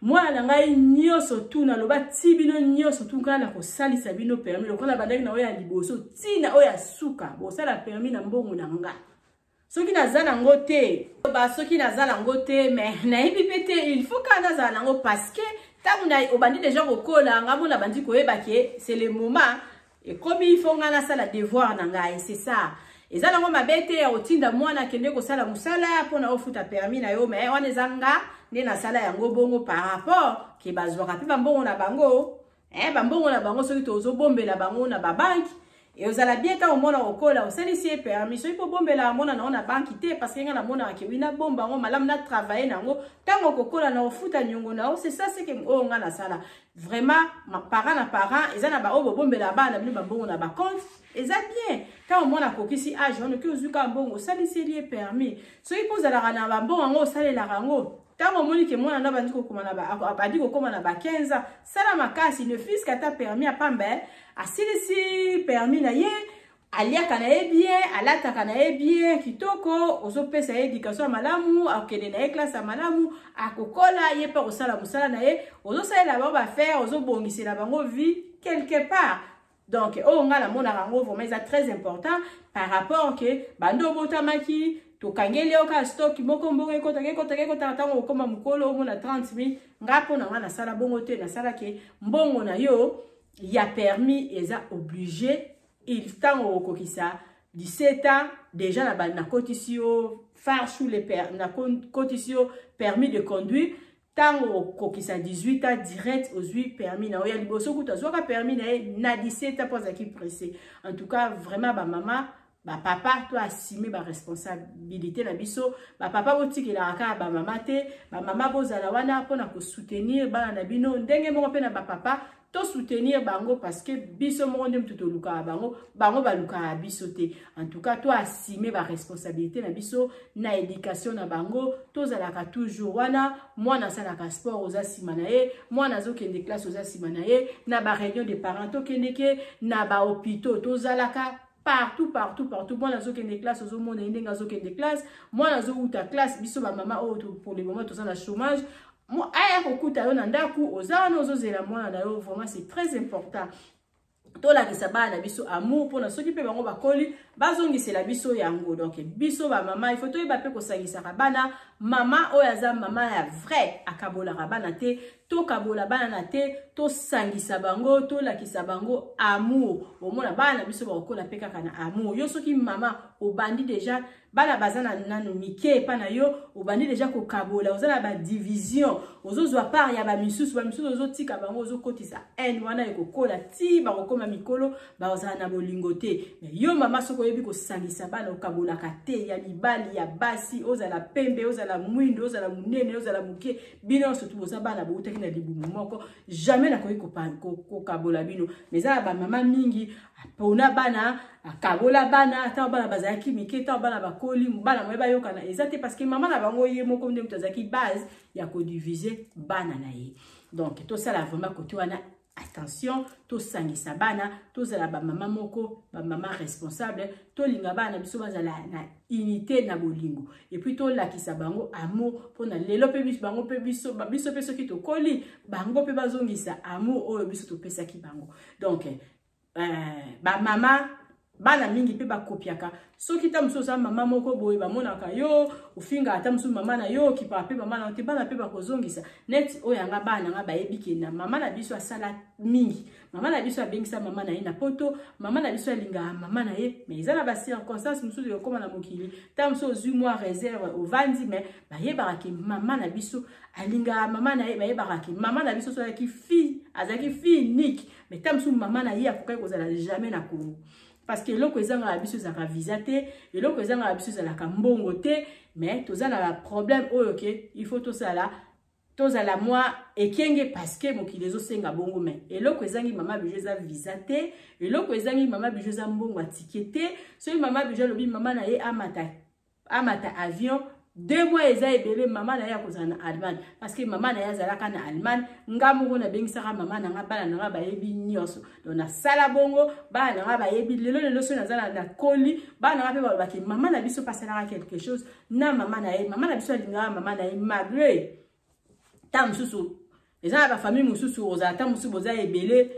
Mwana na ngai nyonso tu, naloba ti bino nyonso tu, ngai na kosalisa bino permis lokola bandaki na oyo ya liboso ntina oyo ya suka. Bosala permis na mbongo na nga. Soki naza nango te, ba soki naza nango te, mais nayebi mpe te, il faut kaka nazala nango, parce que ntango obandi déjà kokola, nga mona bandi koyeba ke c'est le moment ekomi, il faut nga nasala devoir na ngai. C'est ça. Eza nango mabe te ya kotinda mwana akende kosala mosala mpona ofuta permis na yo, mais wana eza nga nde nasala yango bongo par rapport ke bazwaka mpe bambongo na bango, bambongo na bango. Soki tozobombela bango na babanke, ezala bien. Ntango mwana kokola, osalisi ye permis. Soki mpo obombela mwana nango na banki te, parce que ngai namonaka ke wi, nabomba yango malamu, na travaille nango, ntango okokola na ofuta niongo na yo. C'est ça ce que oyo ngai nasala vraiment. Parent na parent, eza na baoyo bobombela bana bino bambongo na bacompte, eza bien. Ntango mwana akokisi age wana, oki ozwi kaka mbongo, osaliseli ye permis. Soki mpo ozalaka na bambongo yango, osalelaka yango. Ntango omoni ke mwana na bandi kokóma na ba 15 ans, sala makasi, ne fût-ce que ata permis ya pamba. Asilisi permis na ye, aliaka na ye bien, alataka na ye bien kitoko, ozopesa ye éducation ya malamu, akokende na ye classe ya malamu, akokola, ye mpe akosala mosala na ye, ozosalela bango baaffaire, ozobongisela bango vie quelque part. Donc oyo ngai namonaka yango vraiment eza très important par rapport ke bando obotamaki, tokangeli yo kaka stock moko, mbongo ekotaka, ekotaka, ekotaka. Ntango okóma mokolo, omona 30 000. Ngai mpo na ngai nasala bongo te. Nasalaki mbongo na yo ya permis eza obligé ntango okokisa 17 ans déjà, na nakotisi yo Fahrschule, nakotisi yo permis de conduire. Ntango okokisa 18 ans, direct ozwi permis na yo ya liboso. Kutu azwaka permis na ye na 17 ans mpo azalaki pressé. En tout cas vraiment, bamama, bapapa, to assume baresponsabilité na biso. Bapapa, botikelaka kaka bamama te. Bamama, bozala wana mpona kosoutenir bana na bino ndenge moko mpe na bapapa, tosoutenir bango, parce que biso moko nde motu tolukaka bango, bango balukaka biso te. En tout cas, to assume baresponsabilité na biso na éducation na bango. Tozalaka toujours wana. Mwana asalaka sport, oza nsima na ye. Mwana azokende classe, oza nsima na ye. Na baréunion de parents tokendeke, na bahôpitaux tozalaka, partout, partout, partout. Mwana azokende classe, ozomona ye ndenge azokende classe. Mwana azowuta classe, biso bamama oyo pour le moment toza na chômage, aya kokuta yo na ndako, oza wana, ozozela mwana na yo. Vraiment, c'est très important tolakisa bana na biso amour, mpona soki mpe bango bakoli, bazongisela biso yango. Donc biso bamama, il faut toyeba mpe kosangisaka bana. Mama oyo aza mama ya vrai akabolaka bana te. Tokabola bana na te, tosangisa bango, tolakisa bango amour. Omona bana na biso bakokola mpe kaka na amour. Yo soki mama obandi déjà, bana baza na nano mike epa na yo, obandi déjà kokabola, oza na badivision, ozozwa part ya bamisusu, bamisusu ozotika bango, ozokotisa haine wana, ekokola ti bakokóma mikolo, bazala na bolingo te. Mais yo mama, soki oyebi kosangisa bana, okabolaka te, ya mibali, ya basi, ozala pembe, ozala mwindo, ozala monene, ozala moke, bino nyonso tu boza bana boutaki na libumu moko, jamais nakoki kokabola bino. Mais eza na bamama mingi, mpona bana akabola bana ntango bana bazalaki mike. Ntango bana bakoli, bana moye bayokana eza te, parce que mama na bango ye moko nde moto azalaki base ya kodiviser bana na ye. Donc tosala vraiment côté wana. Attention, tosangisa bana, tozala bamama moko, bamama responsable, tolinga bana na biso bazala na unité na bolingo, et puis tolakisa bango amour mpona lelo mpe biso bango mpe biso biso mpe soki tokoli, bango mpe bazongisa amour oyo biso topesaki bango. Donc bamama, bana mingi mpe bakopiaka. Soki ta mosusu oza mama moko boye, bamonaka yo ofingaka ata mosusu mama na yo, okipaka mpe mama na yo te, bana mpe bakozongisa. Neti oyo yanga, bana nanga bayebi ke na mama na biso asala mingi, mama na biso abengisa mama na ye na Poto, mama na biso alingaka mama na ye. Mais eza na bacirconstance mosusu ekokóma na mokili, ntango mosusu ozwi mwa réserve, ovandi, mais bayebaka ke mama na biso alingaka mama na ye, bayebaka ke mama na biso so azalaki fille, azalaki fille unique, mais ntango mosusu mama na ye akokaki kozala jamais na Congo, parce que eloko ezangaka biso ezalaka visa te, eloko ezangaka biso ezalaka mbongo te. Mais toza na baproblème oyo ke il faut tosala, tozala mwa ekenge, parce que mokili ezosenga bongo. Mais eloko ezangi mama Bijou eza visa te, eloko ezangi mama Bijou eza mbongo ya ticket te. Soki mama Bijou alobi mama na ye amata, amata avion, 2 mois eza ebele, mama na ye akozala na Allemagne, parce que mama na ye azalaka na Allemagne. Nga moko nabengisaka mama na nga, bana na nga bayebi nyonso. Donc nasala bongo, bana na nga bayebi. Lelo lelo soki naza na koli, bana na nga mpe balobaki mama na biso mpe asalaka quelque chose na mama na ye, mama na biso alingaka mama na ye, malgré ta mosusu eza na bafamille mosusu, ozala ta mosusu boza ebele,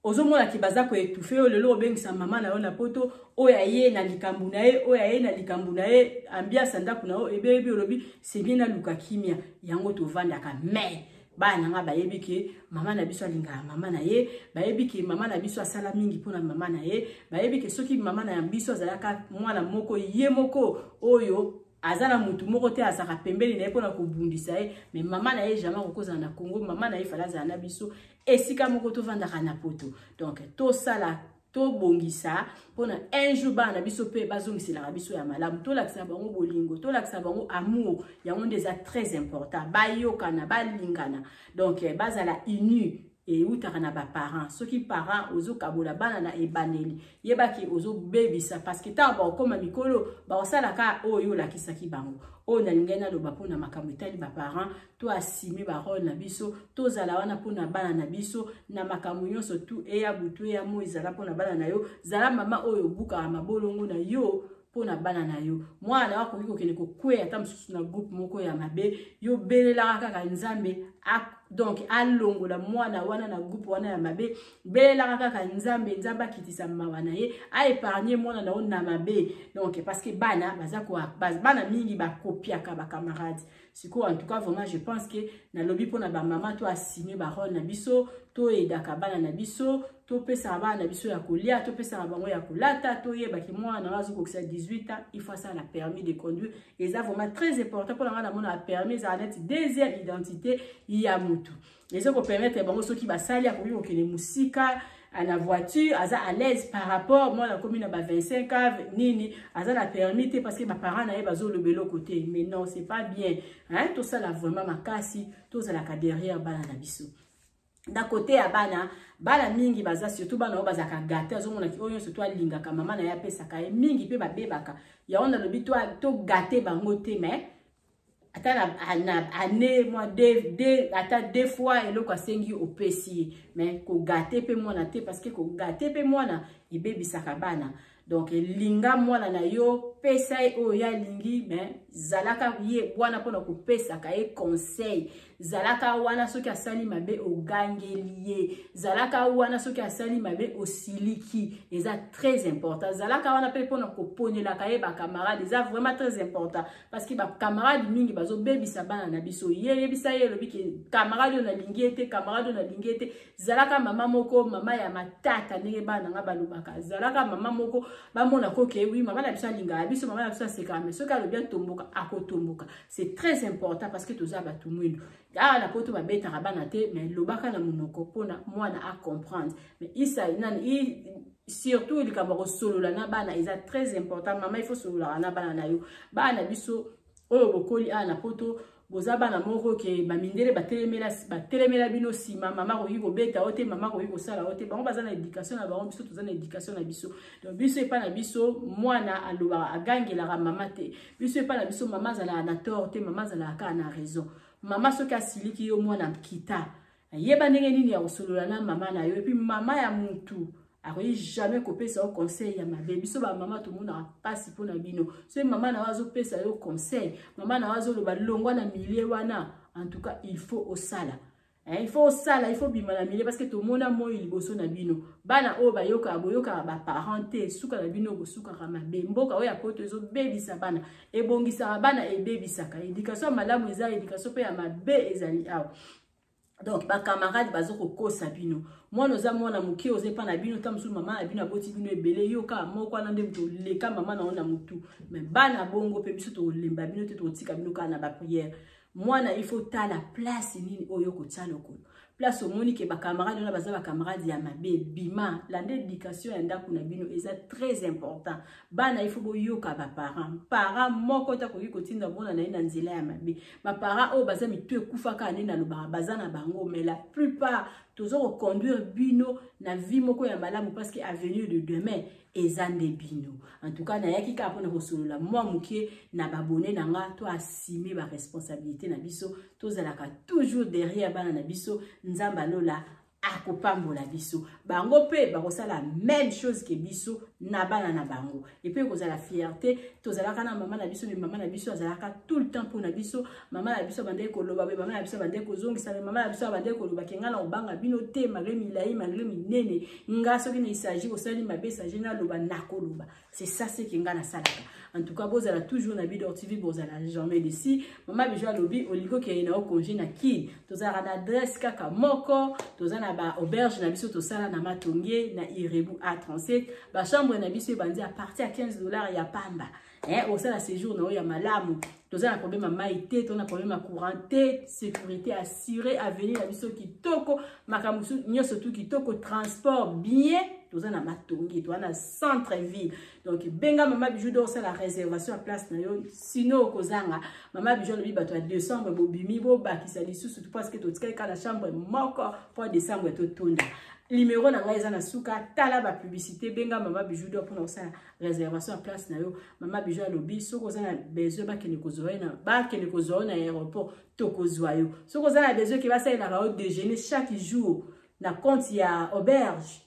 ozomonaki baza koétouffer oyo. Lelo obengisa mama na yo na Poto, oyo aye na likambo na ye, oyo aye na likambo na ye, ambiance ya ndako na yo ebebi. Olobi c'est bien, naluka kimia. Yango tovandaka, mais bana na nga bayebi ke mama na biso alingaka mama na ye, bayebi ke mama na biso asala mingi mpona mama na ye, bayebi ke soki mama na biso azalaka mwana moko ye moko oyo aza na mutu moko te azalaka pembeni na ye mpona kobundisa ye, mais mama na ye jamais akokozala na Congo. Mama na ye fallait azala na biso esika moko tovandaka na Poto. Donc tosala, tobongisa mpona un jour bana na biso mpe bazongiselaka biso ya malamu. Tolakisa bango bolingo, tolakisa bango amour, yango nde eza très important. Bayokana, balingana, donc bazala uni. Eutaka na baparent. Soki parent ozokabola bana na ebandeli, yebaki ozobebisa, parce que ntango bakokóma mikolo, bakosalaka oyo olakisaki bango. Oyo nalingai naloba mpona makambo etali baparent, to assumer barôle na biso, tozala wana mpona bana na biso na makambo nyonso tu. Eya butu, eya moi, ezala mpona bana na yo. Zala mama oyo obukaka mabolongo na yo mpona bana na yo. Mwana na yo akoki kokende kokweya ata mosusu na groupe moko ya mabe, yo belelaka kaka Nzambe donc alongola mwana wana na groupe wana ya mabe. Belelaka kaka Nzambe, Nzambe akitisa mawa na ye, aépargne mwana na yo na mabe. Donc parce que bana baza, bana mingi bakopiaka bacamarade. Sikoyo, en tout cas, vraiment, je pense que nalobi mpona bamama, to assumer barôle na biso, toyedaka bana na biso, topesaka bana na biso ya kolia, topesaka bango ya kolata. Toyebaki mwana na azokokisa 18 ans, il faut asala permis de conduire. Eza vraiment très important mpona ngai. Namona permis ezala neti deuxième identité ya motu. Eza kopermettre bango, soki basali, akoki kokende mosika na voiture, aza à l'aise par rapport mwana akomi na ba 25 ans nini, aza na permis te parce que baparent na ye bazoloba eloko te. Mais non, c'est pas bien, hein? Tosala vraiment makasi, tozalaka derrière bana na biso. Na côté ya bana, bana mingi baza, surtout bana oyo bazalaka gâtés, azomonaki oyo nyonso to alingaka mama na ye apesaka ye mingi, mpe babebaka. Yango nalobi togâter bango te, mais ata na année mwa deux, deux, ata deux fois eloko asengi, opesi ye. Mais kogâter mpe mwana te, parce que kogâter mpe mwana ebebisaka bana. Donc linga mwana na yo, pesa ye oyo ye alingi, mais zalaka ye wana mpona kopesaka ye conseil. Zalaka wana soki asali mabe, ogangeli ye. Zalaka wana soki asali mabe, osiliki. Eza très important. Zalaka wana mpe mpona koponelaka ye bacamarade. Eza vraiment très important, parce que bacamarade mingi bazobebisa bana na biso. Ye yebisa ye, elobi ke camarade oyo nalingi ye te, camarade oyo nalingi ye te. Zalaka mama moko, mama ya matata, ndenge bana na nga balobaka. Zalaka mama moko bamona koke oui, mama na biso alingaka biso, mama na biso asekaka, mais soki alobi atomboka, akotomboka. C'est très important, parce que toza bato mwindu awa na Poto, babetaka bana te, mais lobaka na monoko mpona mwana acomprendre. Mais isa nani, surtout likambo ya kosolola na bana eza très important. Mama, il faut sololaka na bana na yo. Bana na biso oyo bokoli awa na Poto, boza bana moko ke bamindele batelemela bino nsima. Mama akoki kobeta yo te, mama akoki kosala yo te. Bango baza na éducation na bango, biso toza na éducation na biso. Donc biso epa na biso, mwana alobaka, agangelaka mama te. Biso epa na biso, mama azalaka na tort te, mama azalaka kaka na raison. Mama soki asiliki yo, mwana kita. Yeba ndenge nini ya kosolola na mama na yo. Et puis mama ya mutu akoki jamais kopesa yo conseil ya mabe. Biso ba mama tomonaka mpasi mpo na bino. Soki mama na yo azopesa yo conseil, mama na yo azoloba longwa na milieu wana, en tout cas il faut osala. Eh, il faut osala, il faut bima na milieu parce que tomona moi liboso na bino. Bana oyo bayokaka, boyokaka ba parents te, suka na bino bosukaka mabe. Mboka oyo ya poto ezobebisa bana, ebongisaka bana, ebebisaka. Éducation ya malamu eza, éducation mpe ya mabe ezali awa. Donc ba camarade bazo kokosa bino. Mwana oza mwana moke, oza epa na bino, ta mosusu mama na bino aboti bino ebele, yo kaka moko wana nde moto oleka mama na yo na motu. Mais bana bongo mpe biso tokolemba bino te, tokotika bino kaka na ba prière. Mwana il faut tala place nini oyo kotia lokolo. Place omoni ke ba camarade wana baza ba camarade ya mabe, bima. Landa éducation ya ndako na bino eza très important. Bana il faut boyoka ba parents. Parent moko ta koki kotinda mwana na ye na nzela ya mabe. Ba parents oyo baza mitu ekufaka nde nalobaka baza na bango, mais la plupart tozo ko conduire bino na vie moko ya malamu parce que avenir de demain eza nde bino. En tout cas nayaki kaka mpona kosolola mwa moke na babone na nga, to assumer ba responsabilité na biso, tozalaka toujours derrière bana na biso. Nzambe alola akopambola biso, bango mpe bakosala même chose ke biso na bana na bango. Et puis ekozala fierté, tozalaka na mama na biso, mais mama na biso azalaka tout le temps mpona biso. Mama na biso abandaki koloba, be mama na biso abandaki kozongisa, be mama na biso abandaki koloba ke nga na kobanga bino te, malgré milai, malgré minene, nga soki na isagi osali mabe, sagi naloba, nakoloba. C'est ça ce que nga nasalaka. En tout cas bozala toujours na Bidor TV, bozala jamais d'ici. Mama Bijou alobi olingi okende na yo congé na Kin, tozalaka na adresse kaka moko, toza na ba auberge na biso, tosala na Matonge na Irebu A37. Ba chambre na biso ebandi à partir ya 15 $ ya pamba. Eh, osala séjour na yo ya malamu. Toza na problème ya mai te, toza na problème ya courant te, sécurité assurée, avenir na biso kitoko, makambo nyonso tu kitoko, transport bien, toza na Matonge, toza na centre ville. Donc benga mama Bijou d'or, osala réservation ya place na yo, sinon okozanga. Mama Bijou alobi bato ya décembre bobimi, bobakisa lisusu parce que totikali kaka na chambre moko po décembre totonda. Numéro na ngai eza na suka, tala ba publicité, benga mama Bijou d'or mpona kosala réservation ya place na yo. Mama Bijou alobi soki oza na besoin bakende kozwa yo na, bakende kozwa yo na aéroport, tokozwa yo. Soki oza na besoin ke basalelaka yo déjeuner chaque jour na compte ya auberge,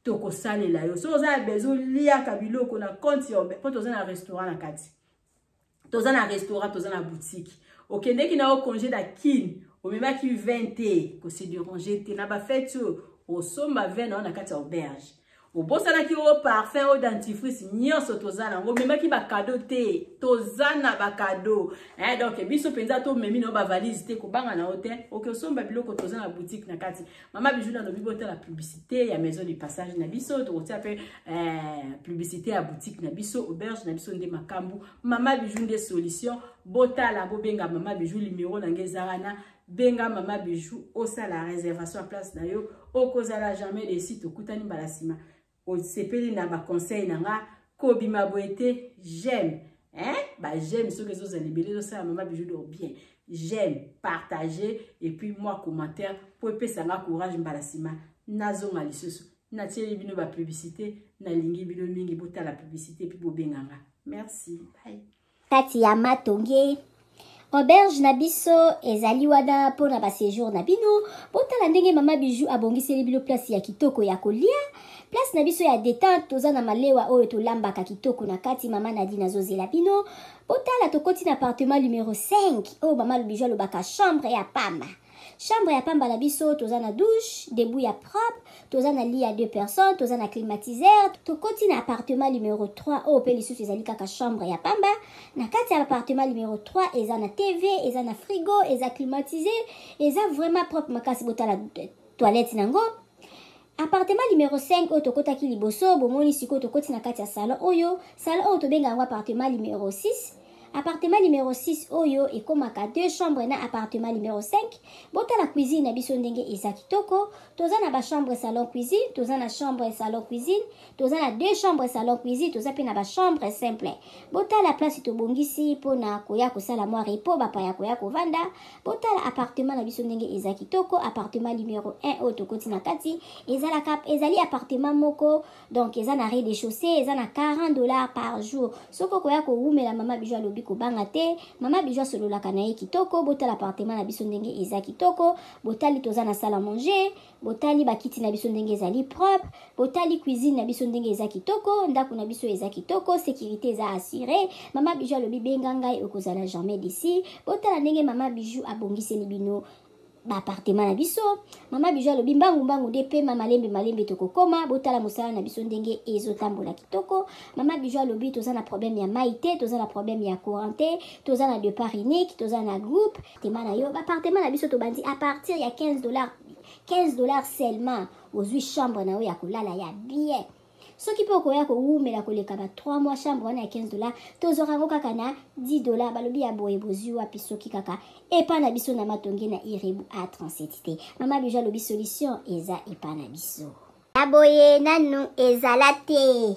tokosalela yo. Soki oza na besoin oliaka biloko na compte ya auberge, mpo toza na restaurant na kati, toza na restaurant, toza na boutique. Okendeki na yo congé na Kin, omemaki 20 te, kose déranger te na bafete oyo, osomba 20 na yo na kati ya auberge. Obosanaki oyo parfum, oyo dentifrice, nyonso toza nango. Omemaki bakado te, toza na bakado. Eh, donc biso mpenza tomemi na yo bavalise te, kobanga na yo te, oke osomba biloko, toza na boutique na kati. Mama Bijou nalobi botala publicité ya maison du passage na biso, tokotia mpe publicité ya boutique na biso, auberge na biso nde makambo. Mama Bijou nde solution. Botala, bobenga mama Bijou, numéro na ngai eza wana. Benga mama Bijou, osala réservation ya place na yo, okozala jamais déçu. Tokutani mbala nsima. Osepeli na baconseil na nga, kobima boye te, j'aime, hein? Ba j'aime soki ezozala ebele, ezosala mama Bijou d'or bien. J'aime, partager et puis moi commentaire po epesa nga courage mbala nsima nazonga lisusu. Natieli bino ba publicité, nalingi bino mingi, botala publicité puis bobenga nga. Merci, bye. Kati ya Matonge, auberge na biso ezali wana mpona baséjour na bino. Botala ndenge mama Bijou abongiseli bino place ya kitoko ya kolia, place na biso ya détente. Toza na malewa oyo tolambaka kitoko na kati. Mama Nadine azozela bino. Botala, tokoti na appartement numéro 5 oyo mama Bijou alobaka chambre ya pamba. Chambre ya pamba na biso, toza na douche debout ya propre, toza na lit ya deux personnes, toza na climatiseur. Tokoti na appartement numéro 3 oyo mpe lisusu ezali kaka chambre ya pamba. Na kati ya appartement numéro 3 eza na TV, eza na frigo, eza climatisé, eza vraiment propre makasi. Botala toilette nango. Appartement numéro 5 oyo tokotaki liboso, bomoni sikoyo tokoti na kati ya salon oyo. Salon oyo tobenga yango appartement numéro 6. Appartement numéro 6 oyo ekomaka deux chambres na appartement numéro 5. Botala cuisine na biso ndenge eza kitoko. Toza na bachambre, salon, cuisine, toza na chambre, salon, cuisine, toza na deux chambres, salon, cuisine, toza mpe na bachambre simple. Botala place tobongisi mpona koya kosala mwa repos, bapaya koya kovanda. Botala appartement na biso ndenge eza kitoko. Appartement numéro 1 oyo tokoti na kati ezalaka, ezali appartement moko, donc eza na rez-de-chaussée, eza na 40 $ par jour soki okoya kowumela. Mama Bijou alobi. alobi kobanga te. Mama Bijou asololaka na ye kitoko. Botala appartement na biso ndenge eza kitoko. Botali toza na salle à manger, botali bakiti na biso ndenge ezali propre, botali cuisine na biso ndenge eza kitoko. Ndako na biso eza kitoko, sécurité eza assurée. Mama Bijou alobi benga ngai, okozala jamais déçu. Botala ndenge Mama Bijou abongiseli bino baappartement na biso. Mama Bijou alobi mbangu mbangu nde pema, malembe malembe tokokoma. Botala mosala na biso ndenge ezotambola kitoko. Mama Bijou alobi toza na problème ya mai te, toza na problème ya courant te, toza na départ unique, toza na groupe appartement na yo. Baappartement na biso tobandi à partir ya 15 $, 15 $ seulement, ozwi chambre na yo ya kolala ya bien. Soki mpe okoya kowumela koleka ba 3 mois, chambre wana ya 15 $, tozwaka yango kaka na 10 $. Balobi ya boye bozwi wapi soki kaka epa na biso na Matonge na Irebu A37 te? Mama Bijou alobi solution eza epa na biso. Ya boye nanu ezala te.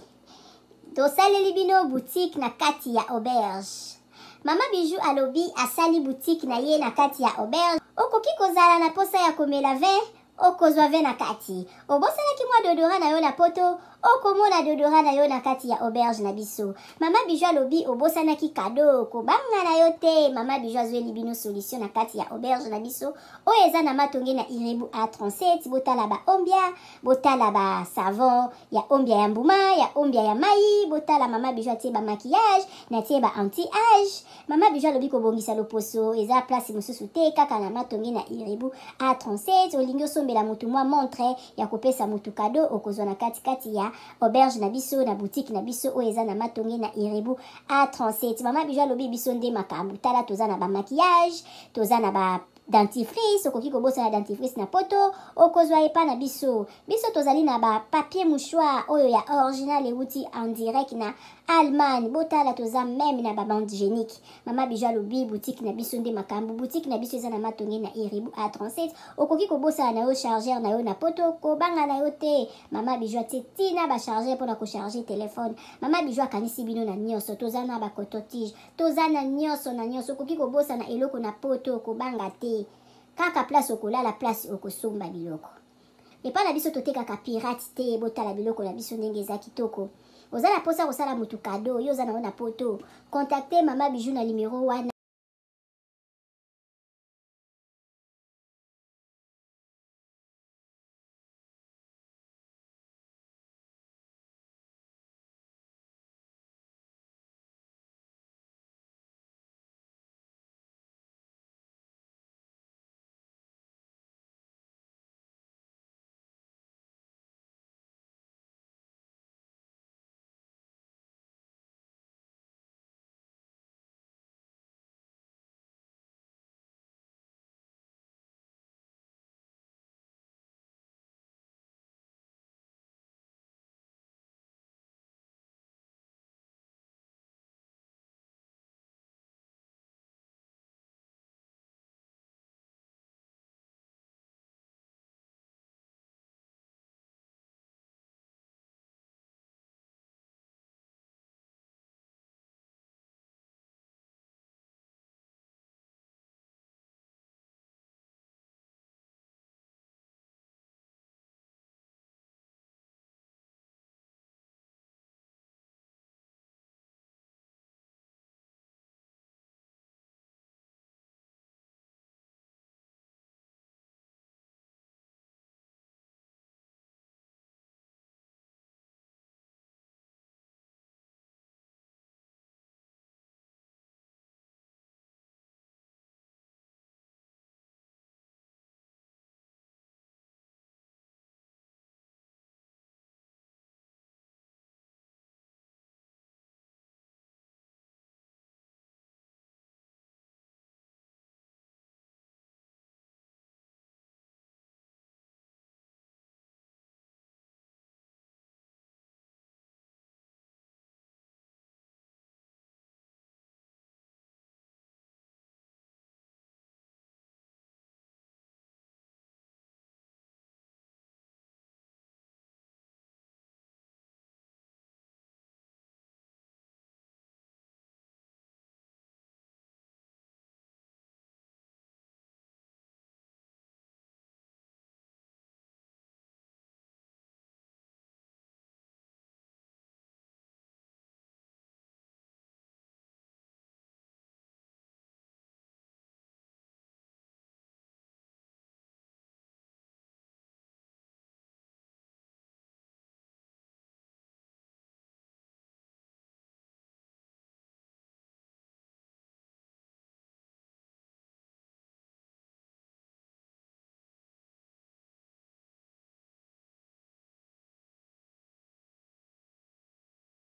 Tosaleli bino boutique na kati ya auberge. Mama Bijou alobi asali boutique na ye na kati ya auberge. Okoki kozala na posa ya komela vin, okozwa vin na kati. Obosanaki mwa déodorant na yo na Poto, okomona déodorant na yo na kati ya auberge na biso. Mama Bijou alobi obosanaki cadeau, kobanga na yo te. Mama Bijou azweli bino solution na kati ya auberge na biso oyo eza na Matonge na Irebu A37. Botala baombia, botala basavon ya ombia ya mbuma, ya ombia ya mai. Botala, Mama Bijou atie bamaquillage na tie ba anti âge. Mama Bijou alobi kobongisa loposo eza place mosusu te, kaka na Matonge na Irebu A37. Olingi osombela motu mwa montre ya kopesa motu cadeau, okozwa na katikati ya auberge na biso, na boutique na biso oyo eza na Matonge na Irebu A37. Mama Bijou alobi biso nde makambo. Tala, toza na bamaquillage, toza na ba dentifrice. Okoki kobosana dentifrice na Poto, okozwa epa na biso. Biso tozali na bapapier mouchoir oyo ya original, euti en direct na Allemagne. Botala, toza même na babande hygiénique. Mama Bijou alobi boutique na biso nde makambo. Boutique na biso eza na Matonge na Iribu A37. Okoki kobosana na yo chargeur na yo na Poto, kobanga na yo te. Mama Bijou atie ntina bachargeur mpona kocharge telefone. Mama Bijou akanisi bino na nyonso. Toza na bacoton-tige, toza na nyonso na nyonso. Okoki kobosana eloko na Poto, kobanga te. Kaka place okolala, place okosomba biloko epai na biso. Totekaka pirate te. Botala biloko na biso ndenge eza kitoko. Oza na mposa kosala motu cadeau, yo oza nango na Poto, contacte Mama Bijou na numero wana.